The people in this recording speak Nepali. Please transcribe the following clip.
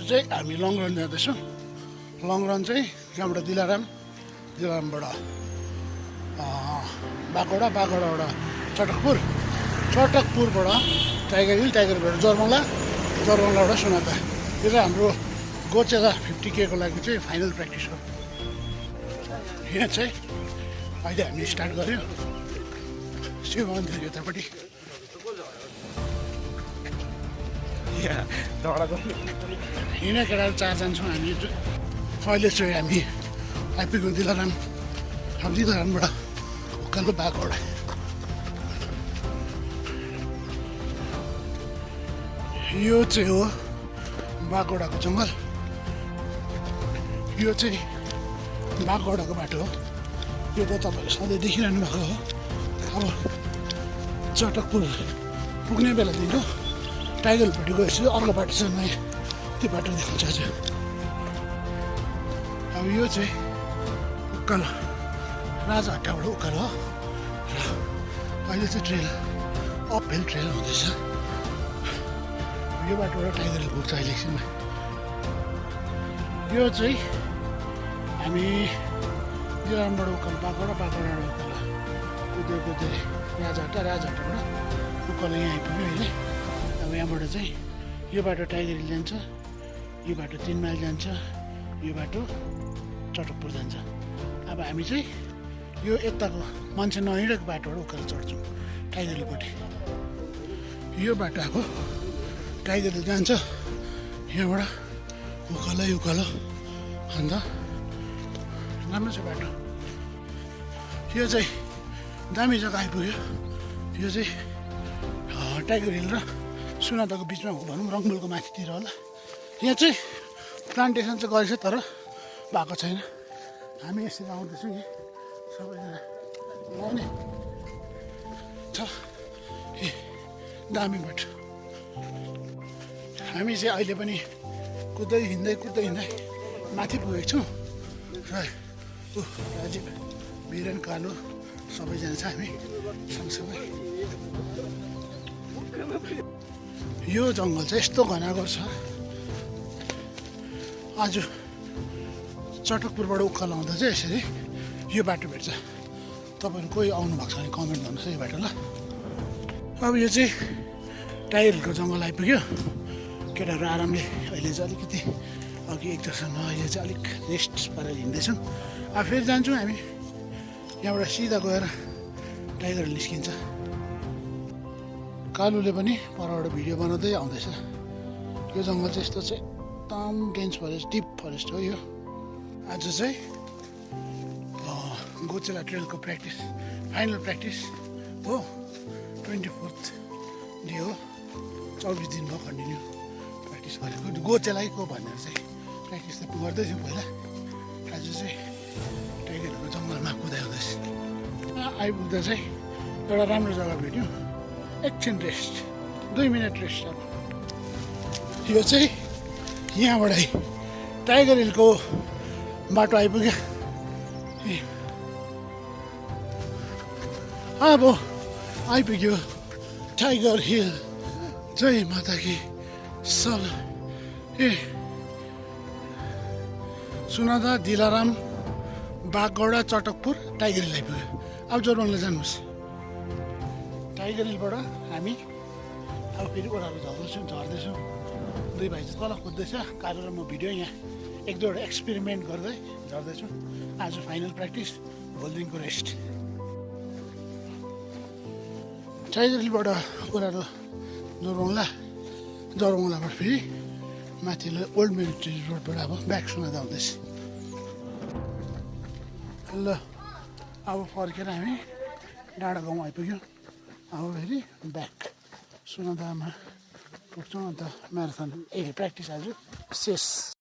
चाहिँ हामी लङ रन जाँदैछौँ। लङ रन चाहिँ यहाँबाट दिलारामबाट बागौडाबाट चटकपुरबाट टाइगर हिलबाट जोरबङ्गलाबाट सुनाता। यो चाहिँ हाम्रो गोचेला 50K को लागि चाहिँ फाइनल प्र्याक्टिस हो। यहाँ चाहिँ अहिले हामी स्टार्ट गऱ्यौँ शिव मन्दिर यतापट्टि। हिँडे केटाहरू 4 जान्छौँ हामी। अहिले चाहिँ हामी आइपुग्यौँ दिलारामबाट उकालो बागौडा। यो चाहिँ हो बागौडाको जङ्गल। यो चाहिँ बागौडाको बाटो हो। यो त तपाईँले सधैँ देखिरहनु भएको हो। अब चटकपुर पुग्ने बेलादेखिको टाइगरपट्टि गएपछि अर्को बाटो छ नयाँ, त्यो बाटो देखाउँछ आज। अब यो चाहिँ उकालो राजाहट्टाबाट उकालो हो र अहिले चाहिँ ट्रेल अपहिल ट्रेल हुँदैछ। यो बाटोबाट टाइगर हिल पुग्छ अहिले एकछिनमा। यो चाहिँ हामी दिलारामबाट उकालो बागौडाबाट उकालो कुद्दै राजाहट्टाबाट उकालो यहाँ आइपुग्यो अहिले। अब यहाँबाट चाहिँ यो बाटो टाइगर हिल जान्छ, यो बाटो 3 माइल जान्छ, यो बाटो चटकपुर जान्छ। अब हामी चाहिँ यो यताको मान्छे नहिँडेको बाटोबाट उकालो चढ्छौँ टाइगर हिलपट्टि। यो बाटो अब टाइगर हिल जान्छ, यहाँबाट उकालो अन्त राम्रो छ बाटो। यो चाहिँ दामी जग्गा आइपुग्यो। यो चाहिँ टाइगर हिल र सुनादाको बिचमा हो भनौँ, रङबुलको माथितिर होला। यहाँ चाहिँ प्लान्टेसन चाहिँ गरेको छ तर भएको छैन। हामी यसरी आउँदैछौँ कि सबैजना यहाँ नै छ दामी बाटो। हामी चाहिँ अहिले पनि कुद्दै हिँड्दै माथि पुगेको छौँ र राजीव वीरेन कालु सबैजना छ हामी सँगसँगै। यो जङ्गल चाहिँ यस्तो घनाघोर छ। आज चटकपुरबाट उकालो आउँदा चाहिँ यसरी यो बाटो भेट्छ। तपाईँहरू कोही आउनु भएको छ भने कमेन्ट गर्नुहोस् है यो बाटो ल। अब यो चाहिँ टाइगर हिलको जङ्गल आइपुग्यो। केटाहरू आरामले अहिले चाहिँ अलिकति अघि एकजनासँग अहिले चाहिँ अलिक रेस्ट पारेर हिँड्दैछौँ। अब फेरि जान्छौँ हामी। यहाँबाट सिधा गएर टाइगर हिल निस्किन्छ। कालुले पनि परबाट भिडियो बनाउँदै आउँदैछ। यो जङ्गल चाहिँ यस्तो चाहिँ एकदम डेन्स फरेस्ट, डिप फरेस्ट हो यो। आज चाहिँ गोचेला ट्रेलको फाइनल प्र्याक्टिस हो। 24th डे हो। 24 दिन भयो कन्टिन्यू प्र्याक्टिस गरेको। गोचेलाको भनेर चाहिँ प्र्याक्टिस त गर्दैथ्यौँ पहिला। आज चाहिँ टाइगरको जङ्गलमा कुदाउँदैछ। आइपुग्दा चाहिँ एउटा राम्रो जग्गा भेट्यौँ। एकछिन रेस्ट, 2 मिनट रेस्ट। अब यो चाहिँ यहाँबाट टाइगर हिलको बाटो आइपुग्यो। अब आइपुग्यो टाइगर हिल। जय माता की सल। सुनादा, दिलाराम, बागौडा, चटकपुर, टाइगर हिल आइपुग्यो। अब जोरबङ्गला जानुहोस्। टाइगर हिलबाट हामी अब फेरि ओह्रालो झर्दैछौँ। 2 भाइ चाहिँ तल कुद्दैछ। कालो र म भिडियो यहाँ 1-2वटा एक्सपेरिमेन्ट गर्दै झर्दैछौँ। आज फाइनल प्र्याक्टिस, भोलिदेखिको रेस्ट। टाइगर हिलबाट ओह्रालो जोरबङ्गलाबाट फेरि माथिल्लो ओल्ड मिलिट्री रोडबाट अब ब्याक सुनादा आउँदैछ। ल अब फर्केर हामी डाँडा गाउँ आइपुग्यौँ। अब फेरि ब्याक सुनादामा पुग्छौँ। अन्त म्याराथन प्र्याक्टिस आज शेष।